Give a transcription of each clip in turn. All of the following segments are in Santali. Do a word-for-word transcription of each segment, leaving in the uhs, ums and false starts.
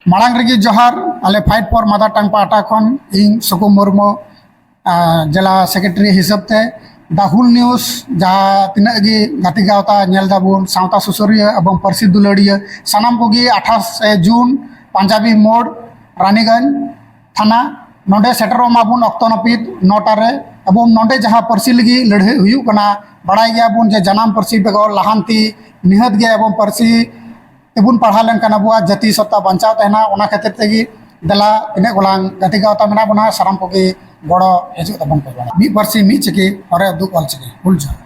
ᱢᱟᱲᱟᱝ ᱨᱮᱜᱮ ᱡᱚᱦᱟᱨ, ᱟᱞᱮ Fight for Mother Tongue ᱯᱟᱦᱴᱟ ᱠᱷᱚᱱ ᱤᱧ ᱥᱩᱠᱩ ᱢᱩᱨᱢᱩ, ᱟᱨ ᱡᱮᱞᱟ ᱥᱮᱠᱨᱮᱴᱟᱨᱤ ᱦᱤᱥᱟᱹᱵ ᱛᱮ The Whole News, ᱡᱟᱦᱟᱸ ᱛᱤᱱᱟᱹᱜ ᱜᱮ ᱜᱟᱛᱮ ᱜᱟᱶᱛᱟ ᱧᱮᱞ ᱫᱟᱵᱚᱱ, ᱥᱟᱶᱛᱟ ᱥᱩᱥᱟᱹᱨᱤᱭᱟᱹ ᱮᱵᱚᱝ ᱯᱟᱹᱨᱥᱤ ᱫᱩᱞᱟᱹᱲᱤᱭᱟᱹ ᱥᱟᱱᱟᱢ ᱠᱚᱜᱮ ᱟᱴᱷᱟᱥ ᱡᱩᱱ ᱯᱟᱧᱡᱟᱵᱤ ᱢᱳᱲ, ᱨᱟᱱᱤᱜᱚᱸᱡᱽ ᱛᱷᱟᱱᱟ, ᱱᱚᱰᱮ ᱥᱮᱴᱮᱨᱚᱜ ᱢᱟᱵᱚᱱ ᱚᱠᱛᱚ ᱱᱟᱹᱯᱤᱛ ᱱᱚᱴᱟ ᱨᱮ᱾ ᱮᱵᱚᱝ ᱱᱚᱰᱮ ᱡᱟᱦᱟᱸ ᱯᱟᱹᱨᱥᱤ ᱞᱟᱹᱜᱤᱫ ᱞᱟᱹᱲᱦᱟᱹᱭ ᱦᱩᱭᱩᱜ ᱠᱟᱱᱟ, ᱵᱟᱲᱟᱭ ᱜᱮᱭᱟᱵᱚᱱ ᱡᱮ ᱡᱟᱱᱟᱢ ᱯᱟᱹᱨᱥᱤ ᱵᱮᱜᱚᱨ ᱞᱟᱦᱟᱱᱛᱤ ᱱᱤᱦᱟᱹᱛ ᱜᱮ, ᱮᱵᱚᱝ ᱯᱟᱹᱨᱥᱤ ᱛᱮᱵᱚᱱ ᱯᱟᱲᱦᱟᱣ ᱞᱮᱱᱠᱷᱟᱱ ᱟᱵᱚᱣᱟᱜ ᱡᱟᱹᱛᱤ ᱥᱚᱛᱛᱟ ᱵᱟᱧᱪᱟᱣ ᱛᱟᱦᱮᱱᱟ᱾ ᱚᱱᱟ ᱠᱷᱟᱹᱛᱤᱨ ᱛᱮᱜᱮ ᱫᱮᱞᱟ ᱛᱤᱱᱟᱹᱜ ᱜᱚᱞᱟᱝ ᱜᱟᱛᱮ ᱜᱟᱶᱛᱟ ᱢᱮᱱᱟᱜ ᱵᱚᱱᱟ, ᱥᱟᱱᱟᱢ ᱠᱚᱜᱮ ᱜᱚᱲᱚ ᱦᱤᱡᱩᱜ ᱛᱟᱵᱚᱱ ᱯᱮ᱾ ᱢᱤᱫ ᱯᱟᱹᱨᱥᱤ ᱢᱤᱫ ᱪᱤᱠᱤ ᱦᱚᱨᱮ ᱩᱫᱩᱜ ᱚᱞ ᱪᱤᱠᱤ᱾ ᱦᱩᱞ ᱡᱚᱦᱟᱨ᱾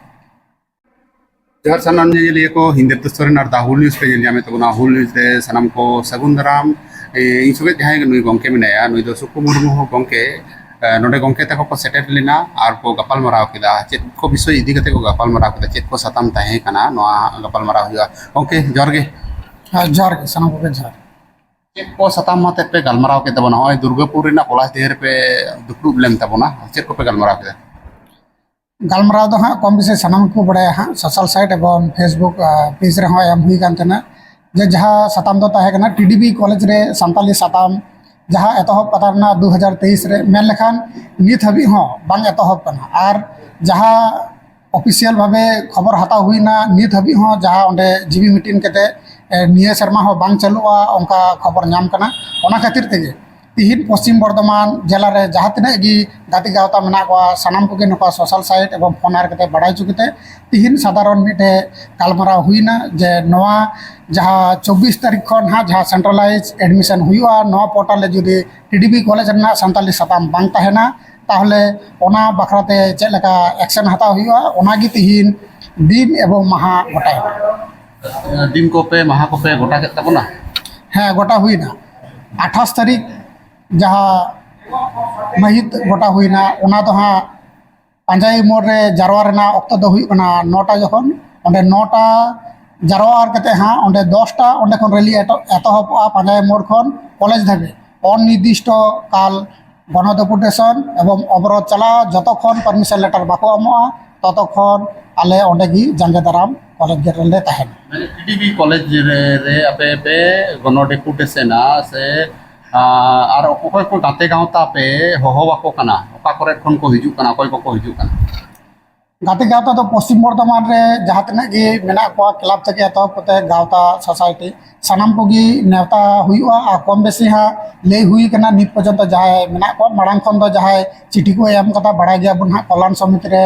ᱡᱚᱦᱟᱨ ᱥᱟᱱᱟᱢ ᱧᱮᱧᱮᱞᱤᱭᱟᱹ ᱠᱚ, Hindi restaurant R The Whole News ᱯᱮ ᱧᱮᱞ ᱧᱟᱢᱮᱫ ᱛᱟᱵᱚᱱᱟ᱾ ᱦᱩᱞ ᱱᱤᱭᱩᱡᱽ ᱨᱮ ᱥᱟᱱᱟᱢ ᱠᱚ ᱥᱟᱹᱜᱩᱱ ᱫᱟᱨᱟᱢ᱾ ᱮ, ᱤᱧ ᱥᱚᱸᱜᱮ ᱡᱟᱦᱟᱸᱭ ᱱᱩᱭ ᱜᱚᱢᱠᱮ ᱢᱮᱱᱟᱭᱟ, ᱱᱩᱭ ᱫᱚ ᱥᱩᱠᱩ ᱢᱩᱨᱢᱩ ᱦᱚᱸ ᱜᱚᱢᱠᱮ᱾ ᱮ, ᱱᱚᱰᱮ ᱜᱚᱢᱠᱮ ᱛᱟᱠᱚ ᱠᱚ ᱥᱮᱴᱮᱨ ᱞᱮᱱᱟ ᱟᱨ ᱠᱚ ᱜᱟᱯᱟᱞ ᱢᱟᱨᱟᱣ ᱠᱮᱫᱟ᱾ ᱪᱮᱫ ᱠᱚ ᱵᱤᱥᱚᱭ ᱤᱫᱤ ᱠᱟᱛᱮ ᱠᱚ ᱜᱟᱯᱟᱞ ᱢᱟᱨᱟᱣ ᱠᱮᱫᱟ, ᱪᱮᱫ ᱠᱚ ᱥᱟᱛᱟᱢ ᱛᱟᱦᱮᱸ ᱠᱟᱱᱟ, ᱱᱚᱣᱟ ᱜᱟᱯᱟᱞ ᱢᱟᱨᱟᱣ ᱦᱩᱭᱩᱜᱼᱟ᱾ ᱜᱚᱢᱠᱮ, ᱡᱚᱦᱟᱨ ᱜᱮ᱾ ᱦᱮᱸ, ᱡᱚᱦᱟᱨ ᱜᱮ, ᱥᱟᱱᱟᱢ ᱠᱚᱜᱮ ᱡᱚᱦᱟᱨ᱾ ᱪᱮᱫ ᱠᱚ ᱥᱟᱛᱟᱢ ᱟᱛᱮᱫ ᱯᱮ ᱜᱟᱞᱢᱟᱨᱟᱣ ᱠᱮᱫ ᱛᱟᱵᱚᱱᱟ? ᱱᱚᱜᱼᱚᱭ ᱫᱩᱨᱜᱟᱯᱩᱨ ᱨᱮᱱᱟᱜ ᱯᱚᱞᱟᱥᱰᱤᱦᱟᱹ ᱨᱮᱯᱮ ᱫᱩᱯᱲᱩᱵ ᱞᱮᱱ ᱛᱟᱵᱚᱱᱟ, ᱪᱮᱫ ᱠᱚᱯᱮ ᱜᱟᱞᱢᱟᱨᱟᱣ ᱠᱮᱫᱟ? ᱜᱟᱞᱢᱟᱨᱟᱣ ᱫᱚ ᱦᱟᱸᱜ ᱠᱚᱢ ᱵᱮᱥᱤ ᱥᱟᱱᱟᱢ ᱠᱚ ᱵᱟᱲᱟᱭᱟ ᱦᱟᱸᱜ, ᱥᱳᱥᱟᱞ ᱥᱟᱭᱤᱴ ᱮᱵᱚᱝ ᱯᱷᱮᱥᱵᱩᱠ, ᱟ, ᱯᱮᱡᱽ ᱨᱮᱦᱚᱸ ᱮᱢ ᱦᱩᱭ ᱠᱟᱱ ᱛᱟᱦᱮᱱᱟ, ᱡᱮ ᱡᱟᱦᱟᱸ ᱥᱟᱛᱟᱢ ᱫᱚ ᱛᱟᱦᱮᱸ ᱠᱟᱱᱟ ᱴᱤᱰᱤᱵᱤ ᱠᱚᱞᱮᱡᱽ ᱨᱮ ᱥᱟᱱᱛᱟᱞᱤ ᱥᱟᱛᱟᱢ, ᱡᱟᱦᱟᱸ ᱮᱛᱚᱦᱚᱵ ᱠᱟᱛᱷᱟ ᱨᱮᱱᱟᱜ ᱫᱩ ᱦᱟᱡᱟᱨ ᱛᱮᱭᱤᱥ ᱨᱮ, ᱢᱮᱱ ᱞᱮᱠᱷᱟᱱ ᱱᱤᱛ ᱦᱟᱹᱵᱤᱡ ᱦᱚᱸ ᱵᱟᱝ ᱮᱛᱚᱦᱚᱵ ᱠᱟᱱᱟ᱾ ᱟᱨ ᱡᱟᱦᱟᱸ ᱚᱯᱷᱤᱥᱤᱭᱟᱞ ᱵᱷᱟᱵᱮ ᱠᱷᱚᱵᱚᱨ ᱦᱟᱛᱟᱣ ᱦᱩᱭᱱᱟ, ᱱᱤᱛ ᱦᱟᱹᱵᱤᱡ ᱦᱚᱸ ᱡᱟᱦᱟᱸ ᱚᱸᱰᱮ ᱡᱤᱵᱤ ᱢᱤᱴᱤᱝ ᱠᱟᱛᱮ, ᱮ, ᱱᱤᱭᱟᱹ ᱥᱮᱨᱢᱟ ᱦᱚᱸ ᱵᱟᱝ ᱪᱟᱹᱞᱩᱜᱼᱟ, ᱚᱱᱠᱟ ᱠᱷᱚᱵᱚᱨ ᱧᱟᱢ ᱠᱟᱱᱟ᱾ ᱚᱱᱟ ᱠᱷᱟᱹᱛᱤᱨ ᱛᱮᱜᱮ ᱛᱤᱦᱤᱧ ᱯᱚᱥᱪᱤᱢ ᱵᱚᱨᱫᱷᱚᱢᱟᱱ ᱡᱮᱞᱟ ᱨᱮ ᱡᱟᱦᱟᱸ ᱛᱤᱱᱟᱹᱜ ᱜᱮ ᱜᱟᱛᱮ ᱜᱟᱶᱛᱟ ᱢᱮᱱᱟᱜ ᱠᱚᱣᱟ, ᱥᱟᱱᱟᱢ ᱠᱚᱜᱮ ᱱᱚᱝᱠᱟ ᱥᱳᱥᱟᱞ ᱥᱟᱭᱤᱴ ᱮᱵᱚᱝ ᱯᱷᱳᱱ ᱟᱨ ᱠᱟᱛᱮ ᱵᱟᱲᱟᱭ ᱦᱚᱪᱚ ᱠᱟᱛᱮ ᱛᱤᱦᱤᱧ ᱥᱟᱫᱷᱟᱨᱚᱱ ᱢᱤᱫᱴᱮᱡ ᱜᱟᱞᱢᱟᱨᱟᱣ ᱦᱩᱭᱱᱟ ᱡᱮ ᱱᱚᱣᱟ ᱡᱟᱦᱟᱸ ᱪᱚᱵᱵᱤᱥ ᱛᱟᱹᱨᱤᱠᱷ ᱠᱷᱚᱱ ᱦᱟᱸᱜ ᱡᱟᱦᱟᱸ ᱥᱮᱱᱴᱨᱟᱞᱟᱭᱤᱡᱽ ᱮᱰᱢᱤᱥᱚᱱ ᱦᱩᱭᱩᱜᱼᱟ, ᱱᱚᱣᱟ ᱯᱳᱨᱴᱟᱞ ᱨᱮ ᱡᱩᱫᱤ ᱴᱤᱰᱤᱵᱤ ᱠᱚᱞᱮᱡᱽ ᱨᱮᱱᱟᱜ ᱥᱟᱱᱛᱟᱞᱤ ᱥᱟᱛᱟᱢ ᱵᱟᱝ ᱛᱟᱦᱮᱱᱟ, ᱛᱟᱦᱚᱞᱮ ᱚᱱᱟ ᱵᱟᱠᱷᱨᱟᱛᱮ ᱪᱮᱫ ᱞᱮᱠᱟ ᱮᱠᱥᱮᱱ ᱦᱟᱛᱟᱣ ᱦᱩᱭᱩᱜᱼᱟ, ᱚᱱᱟᱜᱮ ᱛᱤᱦᱤᱧ ᱫᱤᱱ ᱮᱵᱚᱝ ᱢᱟᱦᱟ ᱜᱚᱴᱟᱭᱮᱱᱟ᱾ ᱫᱤᱱ ᱠᱚᱯᱮ, ᱢᱟᱦᱟ ᱠᱚᱯᱮ ᱜᱚᱴᱟ ᱠᱮᱫ ᱛᱟᱵᱚᱱᱟ? ᱦᱮᱸ, ᱜᱚᱴᱟ ᱦᱩᱭᱱᱟ᱾ ᱟᱴᱷᱟᱥ ᱛᱟᱹᱨᱤᱠᱷ ᱡᱟᱦᱟᱸ ᱢᱟᱹᱦᱤᱛ ᱜᱚᱴᱟ ᱦᱩᱭᱱᱟ, ᱚᱱᱟ ᱫᱚ ᱦᱟᱸᱜ ᱯᱟᱸᱡᱟᱭ ᱢᱳᱲ ᱨᱮ ᱡᱟᱨᱣᱟ ᱨᱮᱱᱟᱜ ᱚᱠᱛᱚ ᱫᱚ ᱦᱩᱭᱩᱜ ᱠᱟᱱᱟ ᱱᱚᱴᱟ ᱡᱚᱠᱷᱚᱱ᱾ ᱚᱸᱰᱮ ᱱᱚᱴᱟ ᱡᱟᱨᱣᱟ ᱟᱨ ᱠᱟᱛᱮ ᱦᱟᱸᱜ ᱚᱸᱰᱮ ᱫᱚᱥᱴᱟ, ᱚᱸᱰᱮ ᱠᱷᱚᱱ ᱨᱮᱞᱤ ᱮᱛᱚ-, ᱮᱛᱚᱦᱚᱵᱚᱜᱼᱟ ᱯᱟᱸᱡᱟᱭ ᱢᱳᱲ ᱠᱷᱚᱱ ᱠᱚᱞᱮᱡᱽ ᱫᱷᱟᱹᱵᱤᱡ᱾ ᱚᱱᱤᱨᱫᱤᱥᱴᱚ ᱠᱟᱞ ᱜᱚᱱᱚ ᱰᱮᱯᱩᱴᱮᱥᱚᱱ ᱮᱵᱚᱝ ᱚᱵᱚᱨᱳᱫᱷ ᱪᱟᱞᱟᱜᱼᱟ, ᱡᱚᱛᱚ ᱠᱷᱚᱱ ᱯᱟᱨᱢᱤᱥᱚᱱ ᱞᱮᱴᱟᱨ ᱵᱟᱠᱚ ᱮᱢᱚᱜᱼᱟ᱾ ᱛᱚᱛᱚᱠᱷᱚᱱ ᱟᱞᱮ ᱚᱸᱰᱮ ᱜᱮ ᱡᱟᱸᱜᱮ ᱫᱟᱨᱟᱢ ᱠᱚᱞᱮᱡᱽ ᱜᱮᱴ ᱨᱮᱞᱮ ᱛᱟᱦᱮᱱᱟ᱾ ᱢᱟᱱᱮ ᱴᱤᱰᱤᱵᱤ ᱠᱚᱞᱮᱡᱽ ᱨᱮ, ᱨᱮ ᱟᱯᱮ ᱯᱮ ᱜᱚᱱᱚ ᱰᱮᱯᱩᱴᱮᱥᱚᱱᱟ ᱥᱮ, ᱟᱨ ᱚᱠᱚᱭ ᱠᱚ ᱜᱟᱛᱮ ᱜᱟᱶᱛᱟ ᱯᱮ ᱦᱚᱦᱚ ᱟᱠᱚ ᱠᱟᱱᱟ? ᱚᱠᱟ ᱠᱚᱨᱮ ᱠᱷᱚᱱ ᱠᱚ ᱦᱤᱡᱩᱜ ᱠᱟᱱᱟ? ᱚᱠᱚᱭ ᱠᱚᱠᱚ ᱦᱤᱡᱩᱜ ᱠᱟᱱᱟ? ᱜᱟᱛᱮ ᱜᱟᱶᱛᱟ ᱫᱚ ᱯᱚᱥᱪᱤᱢ ᱵᱚᱨᱫᱷᱚᱢᱟᱱ ᱨᱮ ᱡᱟᱦᱟᱸ ᱛᱤᱱᱟᱹᱜ ᱜᱮ ᱢᱮᱱᱟᱜ ᱠᱚᱣᱟ, ᱠᱞᱟᱵᱽ ᱛᱷᱮᱠᱮ ᱮᱛᱚᱦᱚᱵ ᱠᱟᱛᱮ ᱜᱟᱶᱛᱟ, ᱥᱳᱥᱟᱭᱴᱤ, ᱥᱟᱱᱟᱢ ᱠᱚᱜᱮ ᱱᱮᱣᱛᱟ ᱦᱩᱭᱩᱜᱼᱟ᱾ ᱟᱨ ᱠᱚᱢ ᱵᱮᱥᱤ ᱦᱟᱸᱜ ᱞᱟᱹᱭ ᱦᱩᱭ ᱠᱟᱱᱟ ᱱᱤᱛ ᱯᱚᱨᱡᱚᱱᱛᱚ ᱡᱟᱦᱟᱸᱭ ᱢᱮᱱᱟᱜ ᱠᱚᱣᱟ, ᱢᱟᱲᱟᱝ ᱠᱷᱚᱱ ᱫᱚ ᱡᱟᱦᱟᱸᱭ ᱪᱤᱴᱷᱤ ᱠᱚ ᱮᱢ ᱠᱟᱫᱟ, ᱵᱟᱲᱟᱭ ᱜᱮᱭᱟᱵᱚᱱ ᱦᱟᱸᱜ, ᱠᱚᱞᱞᱟᱱ ᱥᱚᱢᱤᱛᱤ ᱨᱮ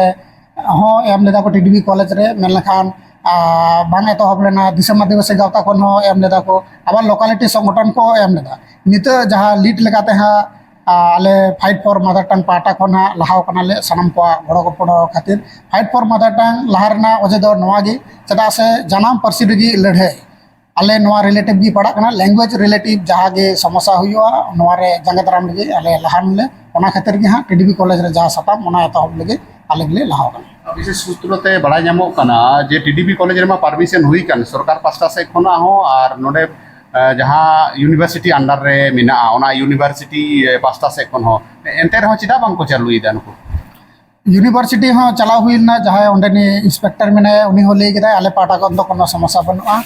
ᱦᱚᱸ ᱮᱢ ᱞᱮᱫᱟ ᱠᱚ ᱴᱤᱰᱤᱵᱤ ᱠᱚᱞᱮᱡᱽ ᱨᱮ, ᱢᱮᱱ ᱞᱮᱠᱷᱟᱱ ᱟᱨ ᱵᱟᱝ ᱮᱛᱚᱦᱚᱵ ᱞᱮᱱᱟ᱾ ᱫᱤᱥᱚᱢ ᱟᱹᱫᱤᱵᱟᱹᱥᱤ ᱜᱟᱶᱛᱟ ᱠᱷᱚᱱ ᱦᱚᱸ ᱮᱢ ᱞᱮᱫᱟ ᱠᱚ, ᱟᱵᱟᱨ ᱞᱳᱠᱟᱞᱤᱴᱤ ᱥᱚᱝᱜᱚᱴᱷᱚᱱ ᱠᱚ ᱮᱢ ᱞᱮᱫᱟ᱾ ᱱᱤᱛᱚᱜ ᱡᱟᱦᱟᱸ ᱞᱤᱰ ᱞᱮᱠᱟᱛᱮ ᱦᱟᱸᱜ ᱟᱞᱮ Fight for Mother Tongue ᱯᱟᱦᱴᱟ ᱠᱷᱚᱱ ᱦᱟᱸᱜ ᱞᱟᱦᱟᱣ ᱠᱟᱱᱟᱞᱮ, ᱥᱟᱱᱟᱢ ᱠᱚᱣᱟᱜ ᱜᱚᱲᱚ ᱜᱚᱯᱚᱲᱚ ᱠᱷᱟᱹᱛᱤᱨ᱾ Fight for Mother Tongue ᱞᱟᱦᱟ ᱨᱮᱱᱟᱜ ᱚᱡᱮ ᱫᱚ ᱱᱚᱣᱟ ᱜᱮ, ᱪᱮᱫᱟᱜ ᱥᱮ ᱡᱟᱱᱟᱢ ᱯᱟᱹᱨᱥᱤ ᱨᱮᱜᱮ ᱞᱟᱹᱲᱦᱟᱹᱭ᱾ ᱟᱞᱮ ᱱᱚᱣᱟ ᱨᱤᱞᱮᱴᱤᱵᱷ ᱜᱮ ᱯᱟᱲᱟᱜ ᱠᱟᱱᱟ, ᱞᱮᱝᱜᱩᱭᱮᱡᱽ ᱨᱤᱞᱮᱴᱤᱵᱷ ᱡᱟᱦᱟᱸ ᱜᱮ ᱥᱚᱢᱚᱥᱥᱟ ᱦᱩᱭᱩᱜᱼᱟ, ᱱᱚᱣᱟ ᱨᱮ ᱡᱟᱸᱜᱮ ᱫᱟᱨᱟᱢ ᱞᱟᱹᱜᱤᱫ ᱟᱞᱮ ᱞᱟᱦᱟᱱ ᱞᱮ, ᱚᱱᱟ ᱠᱷᱟᱹᱛᱤᱨ ᱜᱮ ᱦᱟᱸᱜ ᱴᱤᱰᱤᱵᱤ ᱠᱚᱞᱮᱡᱽ ᱨᱮ ᱡᱟᱦᱟᱸ ᱥᱟᱛᱟᱢ, ᱚᱱᱟ ᱮᱛᱚᱦᱚᱵ ᱞᱟᱹᱜᱤᱫ ᱟᱞᱮ ᱜᱮᱞᱮ ᱞᱟᱦᱟᱣ ᱠᱟᱱᱟ᱾ ᱵᱤᱥᱮᱥ ᱥᱩᱛᱨᱚ ᱛᱮ ᱵᱟᱲᱟᱭ ᱧᱟᱢᱚᱜ ᱠᱟᱱᱟ ᱡᱮ ᱴᱤᱰᱤᱵᱤ ᱠᱚᱞᱮᱡᱽ ᱨᱮᱢᱟ ᱯᱟᱨᱢᱤᱥᱚᱱ ᱦᱩᱭ ᱠᱟᱱ ᱥᱚᱨᱠᱟᱨ ᱯᱟᱥᱴᱟ ᱥᱮᱫ ᱠᱷᱚᱱᱟᱜ ᱦᱚᱸ, ᱟᱨ ᱱᱚᱰᱮ, ᱮ, ᱡᱟᱦᱟᱸ ᱤᱭᱩᱱᱤᱵᱷᱟᱨᱥᱤᱴᱤ ᱟᱱᱰᱟᱨ ᱨᱮ ᱢᱮᱱᱟᱜᱼᱟ, ᱚᱱᱟ ᱤᱭᱩᱱᱤᱵᱷᱟᱨᱥᱤᱴᱤ, ᱮ, ᱯᱟᱥᱴᱟ ᱥᱮᱫ ᱠᱷᱚᱱ ᱦᱚᱸ᱾ ᱮᱱᱛᱮ ᱨᱮᱦᱚᱸ ᱪᱮᱫᱟᱜ ᱵᱟᱝ ᱠᱚ ᱪᱟᱹᱞᱩᱭᱮᱫᱟ ᱱᱩᱠᱩ? ᱤᱭᱩᱱᱤᱵᱷᱟᱨᱥᱤᱴᱤ ᱦᱚᱸ ᱪᱟᱞᱟᱣ ᱦᱩᱭ ᱞᱮᱱᱟ, ᱡᱟᱦᱟᱸᱭ ᱚᱸᱰᱮᱱᱤᱡ ᱤᱱᱥᱯᱮᱠᱴᱚᱨ ᱢᱮᱱᱟᱭᱟ, ᱩᱱᱤ ᱦᱚᱸ ᱞᱟᱹᱭ ᱠᱮᱫᱟᱭ, ᱟᱞᱮ ᱯᱟᱦᱴᱟ ᱠᱷᱚᱱ ᱫᱚ ᱠᱳᱱᱳ ᱥᱚᱢᱚᱥᱥᱟ ᱵᱟᱹᱱᱩᱜᱼᱟ᱾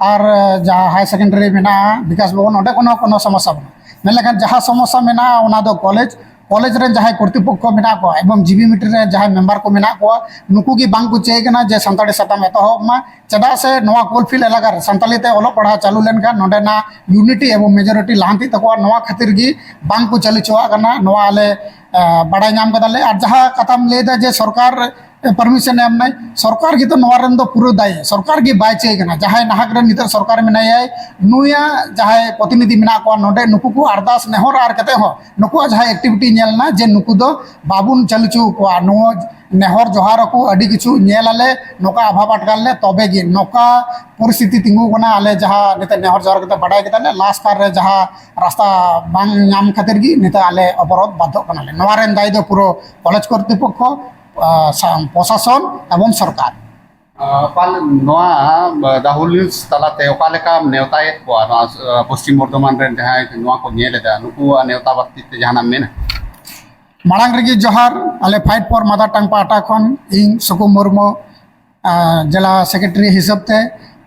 ᱟᱨ ᱡᱟᱦᱟᱸ ᱦᱟᱭᱟᱨ ᱥᱮᱠᱮᱱᱰᱟᱨᱤ ᱢᱮᱱᱟᱜᱼᱟ, ᱵᱤᱠᱟᱥ ᱵᱷᱚᱵᱚᱱ, ᱚᱸᱰᱮ ᱠᱳᱱᱳ, ᱠᱳᱱᱳ ᱥᱚᱢᱚᱥᱥᱟ ᱵᱟᱹᱱᱩᱜᱼᱟ᱾ ᱢᱮᱱ ᱞᱮᱠᱷᱟᱱ ᱡᱟᱦᱟᱸ ᱥᱚᱢᱚᱥᱥᱟ ᱢᱮᱱᱟᱜᱼᱟ, ᱚᱱᱟ ᱫᱚ ᱠᱚᱞᱮᱡᱽ, ᱠᱚᱞᱮᱡᱽ ᱨᱮᱱ ᱡᱟᱦᱟᱸᱭ ᱠᱚᱨᱛᱨᱤᱯᱚᱠᱠᱷᱚ ᱢᱮᱱᱟᱜ ᱠᱚᱣᱟ ᱮᱵᱚᱝ ᱡᱤᱵᱤ ᱢᱤᱴᱤᱝ ᱨᱮ ᱡᱟᱦᱟᱸᱭ ᱢᱮᱢᱵᱟᱨ ᱠᱚ ᱢᱮᱱᱟᱜ ᱠᱚᱣᱟ, ᱱᱩᱠᱩ ᱜᱮ ᱵᱟᱝ ᱠᱚ ᱪᱟᱹᱭ ᱠᱟᱱᱟ ᱡᱮ ᱥᱟᱱᱛᱟᱲᱤ ᱥᱟᱛᱟᱢ ᱮᱛᱚᱦᱚᱵ ᱢᱟ᱾ ᱪᱮᱫᱟᱜ ᱥᱮ ᱱᱚᱣᱟ ᱠᱳᱞᱯᱷᱤᱞᱰ ᱮᱞᱟᱠᱟ ᱨᱮ ᱥᱟᱱᱛᱟᱲᱤ ᱛᱮ ᱚᱞᱚᱜ ᱯᱟᱲᱦᱟᱣ ᱪᱟᱹᱞᱩ ᱞᱮᱱᱠᱷᱟᱱ ᱱᱚᱸᱰᱮᱱᱟᱜ ᱤᱭᱩᱱᱤᱴᱤ ᱮᱵᱚᱝ ᱢᱮᱡᱚᱨᱤᱴᱤ ᱞᱟᱦᱟᱱᱛᱤᱜ ᱛᱟᱠᱚᱣᱟ᱾ ᱱᱚᱣᱟ ᱠᱷᱟᱹᱛᱤᱨ ᱜᱮ ᱵᱟᱝ ᱠᱚ ᱪᱟᱹᱞᱩ ᱦᱚᱪᱚᱣᱟᱜ ᱠᱟᱱᱟ᱾ ᱱᱚᱣᱟ ᱟᱞᱮ, ᱮ, ᱵᱟᱲᱟᱭ ᱧᱟᱢ ᱠᱟᱫᱟᱞᱮ᱾ ᱟᱨ ᱡᱟᱦᱟᱸ ᱠᱟᱛᱷᱟᱢ ᱞᱟᱹᱭᱫᱟ ᱡᱮ ᱥᱚᱨᱠᱟᱨ ᱯᱟᱨᱢᱤᱥᱚᱱ ᱮᱢ ᱱᱟᱭ, ᱥᱚᱨᱠᱟᱨ ᱜᱮᱛᱚ ᱱᱚᱣᱟ ᱨᱮᱱ ᱫᱚ ᱯᱩᱨᱟᱹ ᱫᱟᱭᱤ᱾ ᱥᱚᱨᱠᱟᱨ ᱜᱮ ᱵᱟᱭ ᱪᱟᱹᱭ ᱠᱟᱱᱟ᱾ ᱡᱟᱦᱟᱸᱭ ᱱᱟᱦᱟᱜ ᱨᱮ ᱱᱤᱛᱚᱜ ᱥᱚᱨᱠᱟᱨ ᱢᱮᱱᱟᱭᱟᱭ, ᱱᱩᱭᱟᱜ ᱡᱟᱦᱟᱸᱭ ᱯᱨᱚᱛᱤᱱᱤᱫᱷᱤ ᱢᱮᱱᱟᱜ ᱠᱚᱣᱟ ᱱᱚᱰᱮ, ᱱᱩᱠᱩ ᱠᱚ ᱟᱨᱫᱟᱥ ᱱᱮᱦᱚᱨ ᱟᱨ ᱠᱟᱛᱮ ᱦᱚᱸ ᱱᱩᱠᱩᱣᱟᱜ ᱡᱟᱦᱟᱸ ᱮᱠᱴᱤᱵᱷᱤᱴᱤ ᱧᱮᱞ ᱮᱱᱟ ᱡᱮ ᱱᱩᱠᱩ ᱫᱚ ᱵᱟᱵᱚᱱ ᱪᱟᱹᱞᱩ ᱦᱚᱪᱚ ᱟᱠᱚᱣᱟ᱾ ᱱᱚᱣᱟ ᱱᱮᱦᱚᱨ ᱡᱚᱦᱟᱨ ᱟᱠᱚ, ᱟᱹᱰᱤ ᱠᱤᱪᱷᱩ ᱧᱮᱞ ᱟᱞᱮ, ᱱᱚᱝᱠᱟ ᱚᱵᱷᱟᱵᱽ ᱟᱴᱠᱟᱨ ᱞᱮ, ᱛᱚᱵᱮ ᱜᱮ ᱱᱚᱝᱠᱟ ᱯᱚᱨᱤᱥᱛᱷᱤᱛᱤ ᱛᱤᱸᱜᱩ ᱠᱟᱱᱟ᱾ ᱟᱞᱮ ᱡᱟᱦᱟᱸ ᱱᱤᱛᱚᱜ ᱱᱮᱦᱚᱨ ᱡᱚᱦᱟᱨ ᱠᱟᱛᱮ ᱵᱟᱰᱟᱭ ᱠᱮᱫᱟᱞᱮ, ᱞᱟᱥᱴ ᱠᱟᱨ ᱨᱮ ᱡᱟᱦᱟᱸ ᱨᱟᱥᱛᱟ ᱵᱟᱝ ᱧᱟᱢ ᱠᱷᱟᱹᱛᱤᱨ ᱜᱮ ᱱᱤᱛᱚᱜ ᱟᱞᱮ ᱚᱵᱚᱨᱳᱫᱷ ᱵᱟᱫᱽᱫᱷᱚᱜ ᱠᱟᱱᱟᱞᱮ᱾ ᱱᱚᱣᱟ ᱨᱮᱱ ᱫᱟᱭᱤ ᱫᱚ ᱯᱩᱨᱟᱹ ᱠᱚᱞᱮᱡᱽ ᱠᱚᱨᱛᱨᱤᱯᱚᱠᱠᱷᱚ, ᱟᱸ, ᱥᱟ-, ᱯᱨᱚᱥᱟᱥᱚᱱ ᱮᱵᱚᱝ ᱥᱚᱨᱠᱟᱨ᱾ ᱟᱸ, ᱯᱟᱞ ᱱᱚᱣᱟ, ᱟᱸ, ᱫᱟ ᱦᱩᱞ ᱱᱤᱭᱩᱡᱽ ᱛᱟᱞᱟᱛᱮ ᱚᱠᱟ ᱞᱮᱠᱟᱢ ᱱᱮᱣᱛᱟᱭᱮᱫ ᱠᱚᱣᱟ ᱱᱚᱣᱟ, ᱟᱸ, ᱯᱚᱥᱪᱤᱢ ᱵᱚᱨᱫᱷᱚᱢᱟᱱ ᱨᱮᱱ ᱡᱟᱦᱟᱸᱭ ᱱᱚᱣᱟ ᱠᱚ ᱧᱮᱞ ᱮᱫᱟ, ᱱᱩᱠᱩᱣᱟᱜ ᱱᱮᱣᱛᱟ ᱵᱟᱨᱛᱤ ᱛᱮ ᱡᱟᱦᱟᱱᱟᱜ ᱮᱢ ᱢᱮᱱᱟ? ᱢᱟᱲᱟᱝ ᱨᱮᱜᱮ ᱡᱚᱦᱟᱨ, ᱟᱞᱮ Fight for Mother Tongue ᱯᱟᱦᱴᱟ ᱠᱷᱚᱱ ᱤᱧ ᱥᱩᱠᱩ ᱢᱩᱨᱢᱩ, ᱟᱨ ᱡᱮᱞᱟ ᱥᱮᱠᱨᱮᱴᱟᱨᱤ ᱦᱤᱥᱟᱹᱵ ᱛᱮ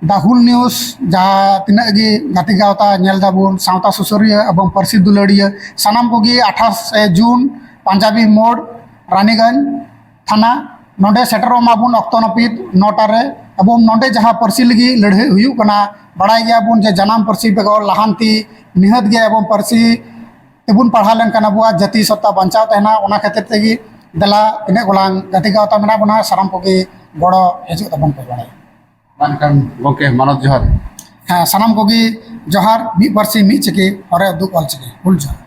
The Whole News, ᱡᱟᱦᱟᱸ ᱛᱤᱱᱟᱹᱜ ᱜᱮ ᱜᱟᱛᱮ ᱜᱟᱶᱛᱟ ᱧᱮᱞ ᱫᱟᱵᱚᱱ, ᱥᱟᱶᱛᱟ ᱥᱩᱥᱟᱹᱨᱤᱭᱟᱹ ᱮᱵᱚᱝ ᱯᱟᱹᱨᱥᱤ ᱫᱩᱞᱟᱹᱲᱤᱭᱟᱹ ᱥᱟᱱᱟᱢ ᱠᱚᱜᱮ ᱟᱴᱷᱟᱥ ᱡᱩᱱ ᱯᱟᱧᱡᱟᱵᱤ ᱢᱳᱲ ᱨᱟᱱᱤᱜᱚᱸᱡᱽ ᱛᱷᱟᱱᱟ ᱱᱚᱰᱮ ᱥᱮᱴᱮᱨᱚᱜ ᱢᱟᱵᱚᱱ ᱚᱠᱛᱚ ᱱᱟᱹᱯᱤᱛ ᱱᱚᱴᱟ ᱨᱮ᱾ ᱮᱵᱚᱝ ᱱᱚᱰᱮ ᱡᱟᱦᱟᱸ ᱯᱟᱹᱨᱥᱤ ᱞᱟᱹᱜᱤᱫ ᱞᱟᱹᱲᱦᱟᱹᱭ ᱦᱩᱭᱩᱜ ᱠᱟᱱᱟ, ᱵᱟᱲᱟᱭ ᱜᱮᱭᱟᱵᱚᱱ ᱡᱮ ᱡᱟᱱᱟᱢ ᱯᱟᱹᱨᱥᱤ ᱵᱮᱜᱚᱨ ᱞᱟᱦᱟᱱᱛᱤ ᱱᱤᱦᱟᱹᱛ ᱜᱮ ᱮᱵᱚᱝ ᱯᱟᱹᱨᱥᱤ ᱛᱮᱵᱚᱱ ᱯᱟᱲᱦᱟᱣ ᱞᱮᱱᱠᱷᱟᱱ ᱟᱵᱚᱣᱟᱜ ᱡᱟᱹᱛᱤ ᱥᱚᱛᱛᱟ ᱵᱟᱧᱪᱟᱣ ᱛᱟᱦᱮᱱᱟ᱾ ᱚᱱᱟ ᱠᱷᱟᱹᱛᱤᱨ ᱛᱮᱜᱮ ᱫᱮᱞᱟ ᱛᱤᱱᱟᱹᱜ ᱜᱚᱞᱟᱝ ᱜᱟᱛᱮ ᱜᱟᱶᱛᱟ ᱢᱮᱱᱟᱜ ᱵᱚᱱᱟ, ᱥᱟᱱᱟᱢ ᱠᱚᱜᱮ ᱜᱚᱲᱚ ᱦᱤᱡᱩᱜ ᱛᱟᱵᱚᱱ ᱯᱮ ᱵᱟᱲᱟᱭᱟ᱾ ᱢᱟ ᱮᱱᱠᱷᱟᱱ ᱜᱚᱢᱠᱮ ᱢᱟᱱᱚᱛ ᱡᱚᱦᱟᱨ᱾ ᱦᱮᱸ, ᱥᱟᱱᱟᱢ ᱠᱚᱜᱮ ᱡᱚᱦᱟᱨ, ᱢᱤᱫ ᱯᱟᱹᱨᱥᱤ ᱢᱤᱫ ᱪᱤᱠᱤ, ᱦᱚᱨᱮ ᱩᱫᱩᱜ ᱚᱞ ᱪᱤᱠᱤ, ᱦᱩᱞ ᱡᱚᱦᱟᱨ᱾